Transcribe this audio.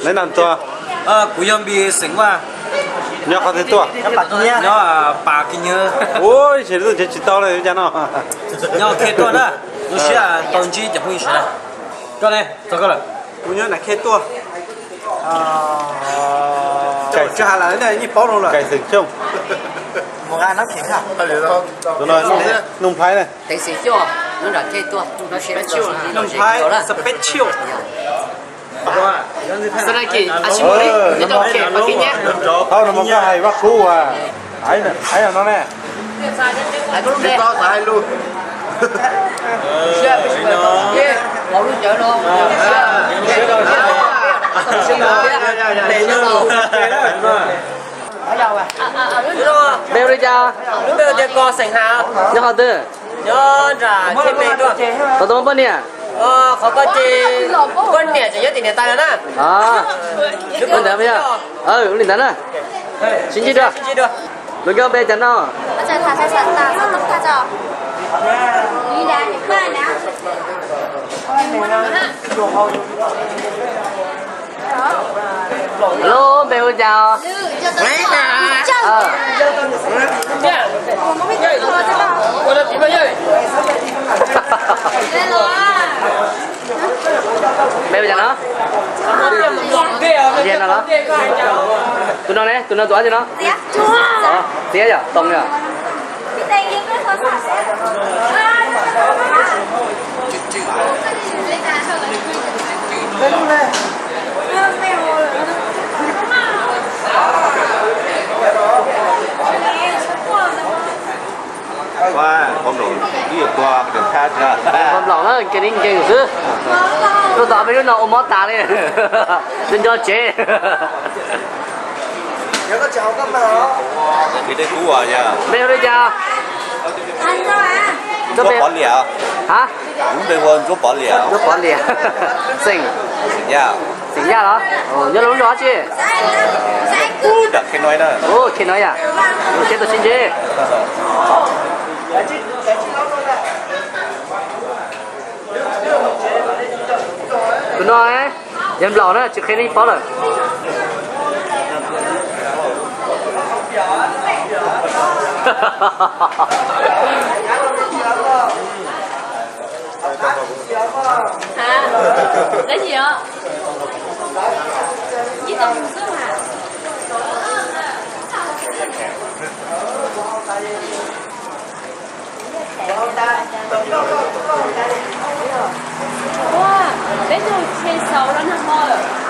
Leej nab tuaj? Kuv yog Npis xeem Vaj. Nyob qhov twg tuaj? Nyob Pas Kis Nyuj. Ua, ib txhia lub ntshe tsis tau li cas no. Nyob Khej Tuaj na. Lub sij hawm tau ntsib cov phooj ywg sawv daws. Koj ne, txog koj lawm. Kuv nyob nram Khej Tuaj. Tsis hais lawm, yeej paub no lawm. Kais Xeem Xyooj. Tus no Nuj Nplhaib ne. Nuj Nplhaib special. Thauj no mas koj hais Vaj Kub as. Ib no ne. Npe hu li cas? Nyob qhov twg? Qhov twg muaj poj niam? Qhov ko ces poj niam tseem nyob tim niam tais na. Ua li ntawd na. Sib ntsib dua. Lus nkauj npe cas no? Alo, npe hu cas os? Npe hu cas no? Liag no los? Tus no ne, tus no tus dab tsi no? Txiav yom, Toom yom. Nplaum na, nkees li nkees xwb. Tuaj tau peb lub no ua mob tas li. Nco nco tsev. Npe hu li cas? Ntsuab Pov Liam. Ha? Kuv npe hu ua Ntsuab Pov Liam. Ntsuab Pov Liam. Xeem? Xeem Yaj. Xeem Yaj los? Nyob lub zos dab tsi? Ub, nram Khe Noi na. Ub, Khe Noi yom. Ub, seb tuaj sib ntsib. Tus no yog Nplaum na, tsis qhia nej paub lawm. Ua, peb tug tshe xaus los nag hmo lawm.